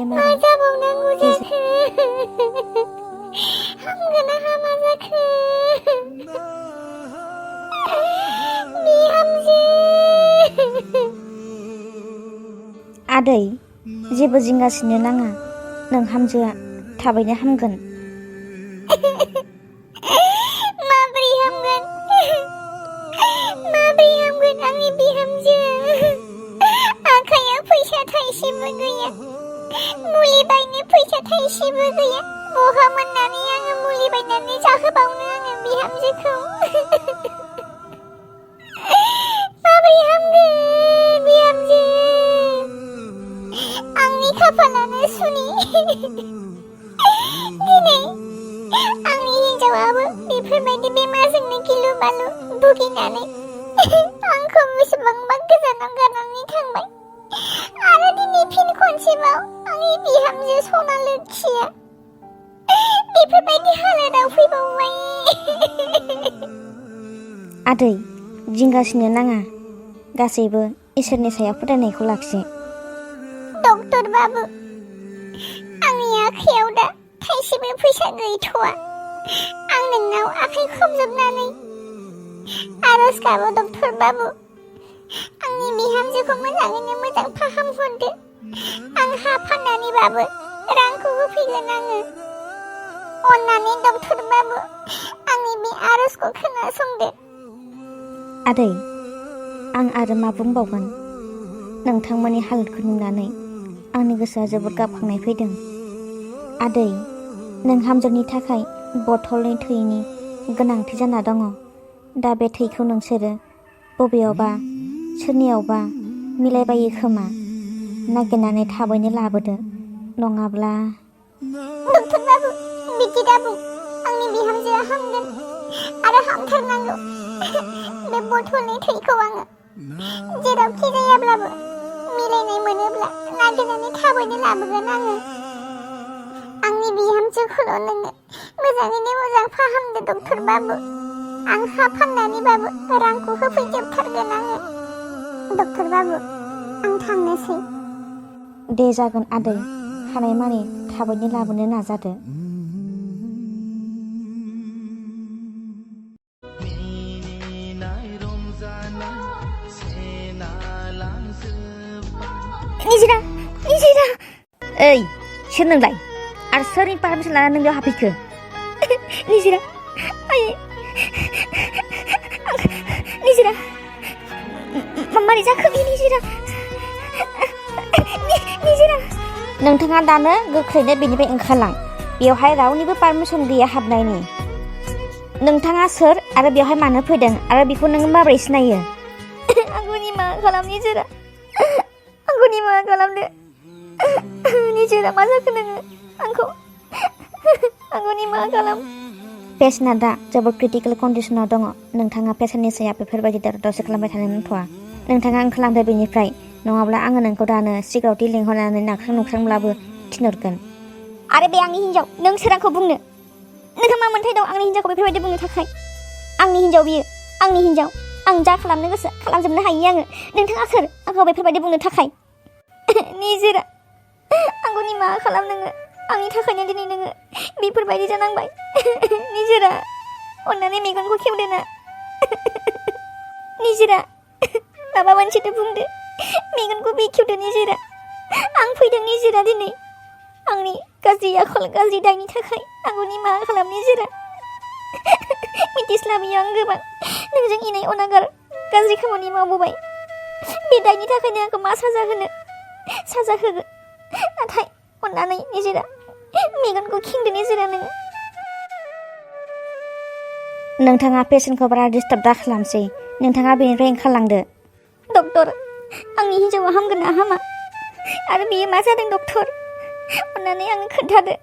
मा जाबावनांगौ जाखो हामगोना हामा जाखो बिहामजो आदै जेबो जिंगासिनो नाङा नों हामजोआ थाबैनो हामगोन माब्रै हामगोन आंनि बिहामजो आखायाव फैसा थाइसेबो गैया मुलि बायनो फैसा थाइसेबो गैया बहा मोननानै आङो मुलि बायनानै जाहोबावनो आङो बिहामजोखौ माब्रै हामगोन बिहामजो आंनि खाफालानो सुनि दिनै आंनि हिन्जावाबो बेफोरबायदि बेमारजोंनो गिलु बालु भुगिनानै आंखौ बेसेबांबा गोजानाव गारनानै थांबाय आरो दिनै फिन खनसेबाव आंनि बिहामजो सना लोखिया बेफोरबायदि हालोदाव फैबावबाय आदै जिंगासिनो नाङा गासैबो इसोरनि सायाव फोथायनायखौ लाखि डक्टर बाबु आंनि आखायाव दा थाइसेबो फैसा गैथ'वा आं नोंनाव आखाइ खबजोबनानै आरज गाबो डक्टर बाबु आंनि बिहामजोखौ मोजाङैनो मोजां फाहामहरदो आं हा फाननानैबाबो रांखौ होफैगोन आङो अन्नानै डक्टर बाबु आंनि बे आरजखौ खोनासंदो आदै आं आरो मा बुंबावगोन नोंथांमोननि हालोदखौ नुनानै आंनि गोसोआ जोबोद गाबखांनाय फैदों आदै नों हामजोनि थाखाय बथलनै थैनि गोनांथि जाना दङ दा बे थैखौ नोंसोरो बबेयावबा सोरनियावबा मिलायबायो खोमा नागिरनानै थाबैनो लाबोदो नङाब्ला डक्टर बाबु बिदि दाबुं आंनि बिहामजोआ हामगोन आरो हामथारनांगौ बे बथलनि थैखौ आङो जेरावखि जायाब्लाबो मिलायनाय मोनोब्ला नागिरनानै थाबैनो लाबोगोन आङो आंनि बिहामजोखौल' नोङो मोजाङैनो मोजां फाहामदो डक्टर बाबु आं हा फाननानैबाबो रांखौ होफैजोबथारगोन आङो डक्टर बाबु आं थांनोसै दे जागोन आदै हानायमानि थाबैनो लाबोनो नाजादो निजिरा ओइ सोर नोंलाय आरो सोरनि पारमिसन लानानै नों बेयाव हाबफैखो निजिरा आयै निजिरा मारै जाखो बे निजिरा नोंथाङा दानो गोख्रैनो बेनिफ्राय ओंखारलां बेवहाय रावनिबो पारमिसन गैया हाबनायनि नोंथाङा सोर आरो बेवहाय मानो फैदों आरो बेखौ नों माबोरै सिनायो आंखौ निमाहा खालाम निजिरा आंखौ निमाहा खालामदो निजिरा मा जाखो नोङो आंखौ निमाहा खालाम पेसेन्टआ दा जोबोद क्रिटिकेल कन्डिसनाव दङ नोंथाङा पेसेन्टनि सायाव बेफोरबायदि दावराव-दावसि खालामबाय थानो नांथ'आ नोंथाङा ओंखारलांदो बेनिफ्राय नङाब्ला आङो नोंखौ दानो सिगाङाव लिंहरनानै नाख्रां नुख्रांब्लाबो थिनहरगोन आरो बे आंनि हिन्जाव नों सोर आंखौ बुंनो नोंहा मा मोन्थाय दं आंनि हिन्जावखौ बेफोरबायदि बुंनो थाखाय आंनि हिन्जाव बियो आंनि हिन्जाव आं जा खालामनो गोसो खालामजोबनो हायो आङो नोंथाङा सोर आंखौ बेफोरबायदि बुंनो थाखाय निजिरा आंखौ निमाहा खालाम नोङो आंनि थाखायनो दिनै नोङो बेफोरबायदि जानांबाय निजिरा अन्नानै मेगनखौ खेवदोना निजिरा माबा मोनसेथ' बुंदो मेगनखौ बेखेवदो निजिरा आं फैदों निजिरा दिनै आंनि गाज्रि आखल गाज्रि दायनि थाखाय आंखौ निमाहा खालाम निजिरा मिथिस्लाबैयाव आं गोबां नोंजों इनाय अनागार गाज्रि खामानि मावबोबाय बे दायनि थाखायनो आंखौ मा साजा होगोन नाथाय अन्नानै निजिरा मेगनखौ खेंदो निजिरा नोंथाङा पेसेन्टखौ बारा डिस्टार्ब दा खालामसै नोंथाङा बेनिफ्राय ओंखारलांदो डक्टर आंनि हिन्जावा हामगोन ना हामा आरो बेयो मा जादों डक्टर अन्नानै आंनो खोन्थादो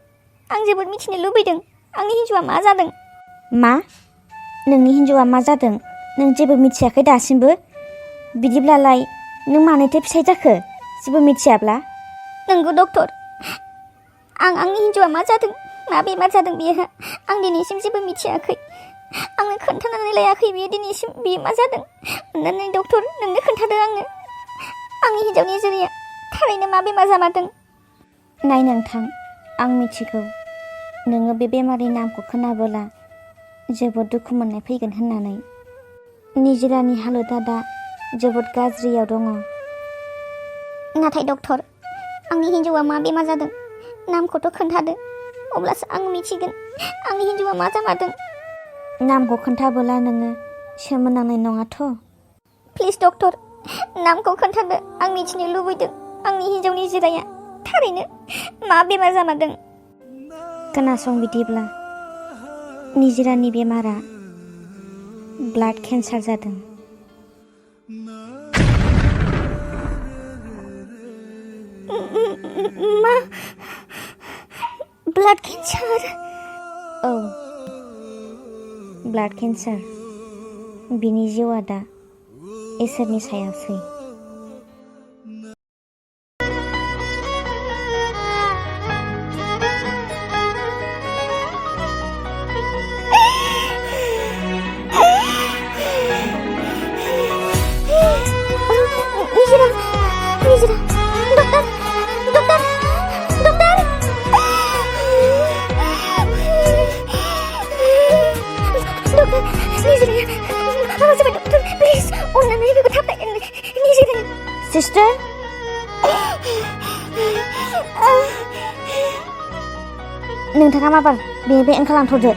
आं जोबोद मिथिनो लुबैदों आंनि हिन्जावा मा जादों मा नोंनि हिन्जावा मा जादों नों जेबो मिथियाखै दासिमबो बिदिब्लालाय नों मानोथो फिसाय जाखो जेबो मिथियाब्ला नंगौ डक्टर आंनि हिन्जावा मा जादों मा बेमार जादों बेहा आं दिनैसिम जेबो मिथियाखै आंनो खोन्थानानै लायाखै बियो दिनैसिम बियो मा जादों अन्नानै डक्टर नोंनो खोन्थादो आंनो आंनि हिन्जावनि जोरिया थारैनो मा बेमार जामारदों नाय नोंथां, आं मिथिगौ नोङो बे बेमारनि नामखौ खोनाबोला जोबोद दुखु मोननाय फैगोन होननानै। निजिरानि हालोदा दा जोबोद गाज्रियाव दङ। नाथाय डक्टर, आंनि हिन्जावा मा बेमार जादों नामखौथ' खोन्थादो, अब्लासो आं मिथिगोन आंनि हिन्जावा मा जामारदों। नामखौ खोन्थाबोला नोङो सोमोनांनाय नङाथ'? प्लिज डक्टर, नामखौ खोन्थादो, आं मिथिनो लुबैदों आंनि हिन्जावनि जिराया थारैनो मा बेमार जामारदों। खोनासं बिदिब्ला, निजिरानि बेमारा ब्लाड केन्सार जादों। मा? Blood cancer? औ, ब्लाड केन्सार। बिनि जिउआ दा इसोरनि सायावसै। निजिरा, निजिरा, डक्टर, डक्टर, डक्टर! डक्टर, निजिराया हाबा जाबाय डक्टर, प्लिज अन्नानै बेखौ थाब निजिरा। सिस्टार, नोंथाङा माबार बेनिफ्राय ओंखारलांथ'दो।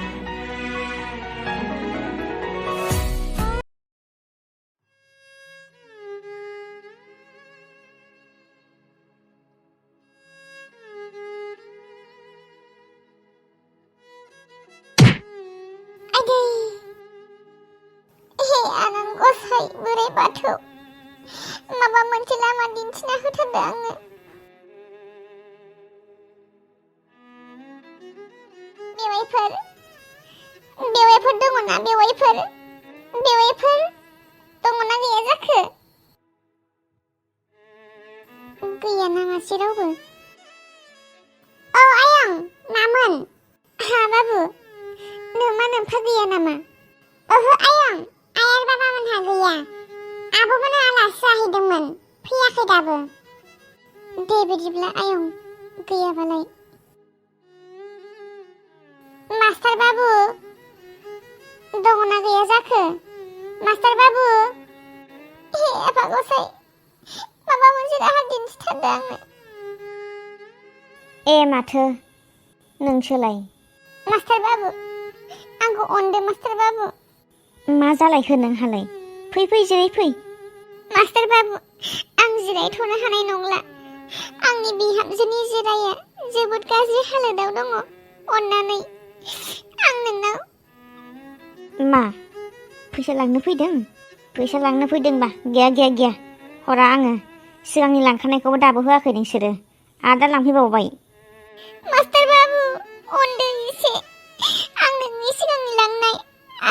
हे आनान गसाइ बोराइ बाथौ, माबा मोनसे लामा दिन्थिना होथारदो आंनो। बेवाइफोर दङना? बेवाइफोर दङना गैया जाखो? गैया नामासै रावबो? औ आयं, मामोन? हा बाबु, नोंफा गैया नामा? ओहो आयं, आइ आरो बाबामोनहा गैया। आब'मोनहा आलासि जाहैदोंमोन, फैयाखै दाबो। दे बिदिब्ला आयं, गैयाबालाय। मास्टार बाबु, दङना गैया जाखो? मास्टार बाबु! हे आफा गसाइ, माबा मोनसे राहा दिन्थिथारदो आंनो। ए माथो नोंसोलाय? मास्टार बाबु, आंखौ अनदो मास्टार बाबु। मा जालायखो नोंहालाय? फै जिराय फै। मास्टार बाबु, आं जिरायथ'नो हानाय नंला। आंनि बिहामजोनि जिराया जोबोद गाज्रि हालोदाव दङ। अन्नानै आं नोंनाव। मा? फैसा लांनो फैदों? फैसा लांनो फैदोंबा गैया। हरा आङो। सिगांनि लांखानायखौबो दाबो होआखै नोंसोरो। आरो दा लांफैबावबाय। मास्टार बाबु, अनदो एसे। आं नोंनि सिगांनि लांनाय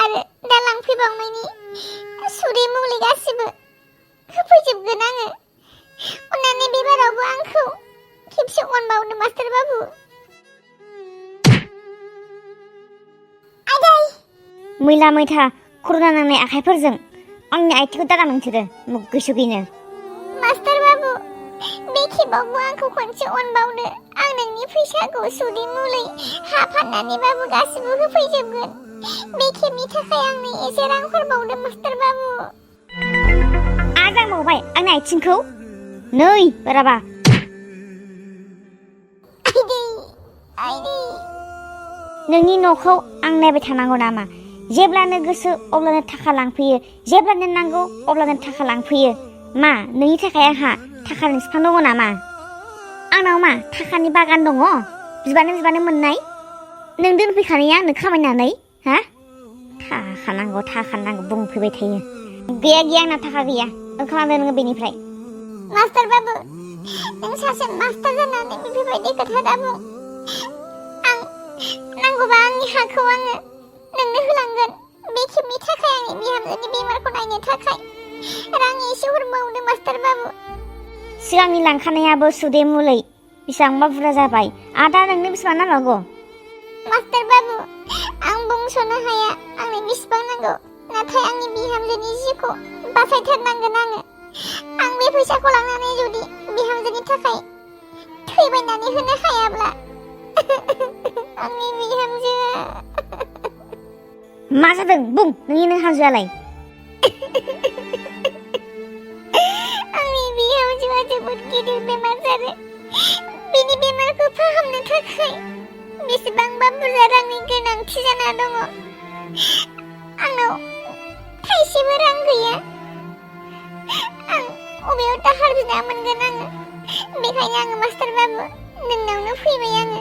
आरो दा लांफैबावनायनि सुदै मुलि गासिबो होफैजोबगोन आङो। अन्नानै बेबारावबो आंखौ खेबसे अनबावदो मास्टार बाबु। आदै! मैला मैथा खर'ना नांनाय आखाइफोरजों आंनि आथिंखौ दाला नोंसोरो गोसोगैनो। मास्टार बाबु, बे खेबावबो आंखौ खनसे अनबावदो। आं नोंनि फैसाखौ सुदै मुलि हा फाननानैबाबो गासिबो होफैजोबगोन। बे खेबनि थाखाय आंनो एसे रां हरबावदो मास्टार बाबु। आजांबावबाय आंनि आथिंखौ? नै बाराबा। आइदै! नोंनि न'खौ आं नायबाय थानांगौ नामा? जेब्लानो गोसो अब्लानो थाखा लांफैयो, जेब्लानो नांगौ अब्लानो थाखा लांफैयो। मा नोंनि थाखाय आंहा थाखानि बिफां दङ नामा? आंनाव मा थाखानि बागान दङ? बिबानो मोननाय? नों दोनफैखानाया आंनो खामायनानै? हा? थाखा नांगौ बुंफैबाय थायो। गैया आंना थाखा गैया। ओंखारलांदो नोङो बेनिफ्राय। मास्टार बाबु, नों सासे मास्टार जानानै बेफोरबायदि खोथा दा बुं। आं नांगौबा आंनि हाखौ आङो नोंनो होलांगोन। बे खेबनि थाखाय आंनि बिहामजोनि बेमारखौ नायनो थाखाय रां एसे हरबावदो मास्टार बाबु। सिगांनि लांखानायाबो सुदै मुलै बेसेबांबा बुरजा जाबाय। आदा नोंनो बेसेबां नांगौ? मास्टार बाबु, आं बुंस'नो हाया आंनो बेसेबां नांगौ। नाथाय आंनि बिहामजोनि जिउखौ बासायथारनांगोन आङो। आं बे फैसाखौ लांनानै जुदि बिहामजोनि थाखाय थैबायनानै होनो हायाब्ला आंनि बिहामजोआ मा जादों बुं नोंनि हाजोआलाय आंनि बिहामजोआ जोबोद गिदिर बेमार जादों बिनि बेमारखौ फाहामनो थाखाय बेसेबांबा बुरजा रांनि गोनांथि जाना दङ आंनाव थाइसेबो रां गैया आं अबेयाव दाहार बिना मोनगोन आङो बेखायनो आङो मास्टार बाबु नोंनावनो फैबाय आङो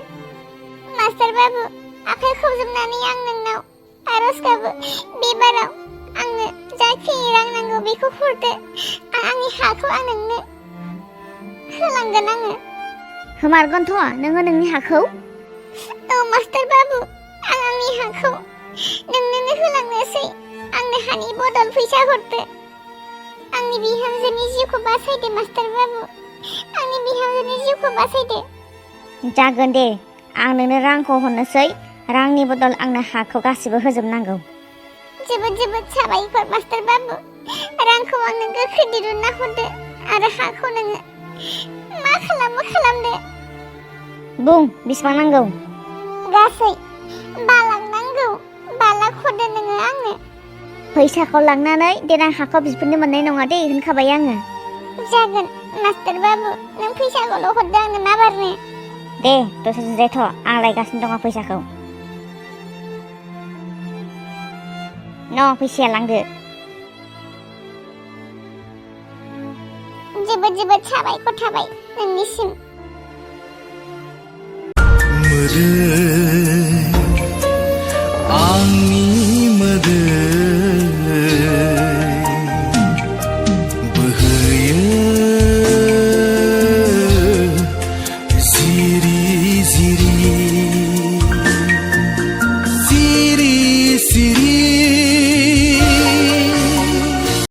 मास्टार बाबु आखाइ खबजोबनानै आं नोंनाव आरज गाबो बे बाराव आंनो जाखिनि रां नांगौ बेखौ हरदो आंनि हाखौ आं नोंनो होलांगोन आङो होमारगोनथ' नोङो नोंनि हाखौ औ मास्टार बाबु आं आंनि हाखौ नोंनोनो होलांनोसै आंनो हानि बदल फैसा हरदो आंनि बिहामजोनि जिउखौ बासायदो मास्टार बाबु आंनि बिहामजोनि जिउखौ बासायदो जागोन दे आं नोंनो रांखौ हरनोसै रांनि बदल आंनो हाखौ गासिबो होजोबनांगौ जोबोद जोबोद साबायखर मास्टार बाबु रांखौ आंनो गोख्रै दिरुनना हरदो आरो हाखौ नोङो मा खालामो खालामदो बुं बेसेबां नांगौ गासै 5 लाख नांगौ 5 लाख हरदो नोङो आंनो फैसाखौ लांनानै देनां हाखौ बिफिननो मोननाय नङा दे होनखाबाय आङो जागोन मास्टार बाबु नों फैसाखौल' हरदो आंनो मा बारनो दे दसे जिरायथ' आं लायगासिनो दङ फैसाखौ फैसाया लांदो जोबोद जोबोद साबायखर थाबाय नोंनिसिम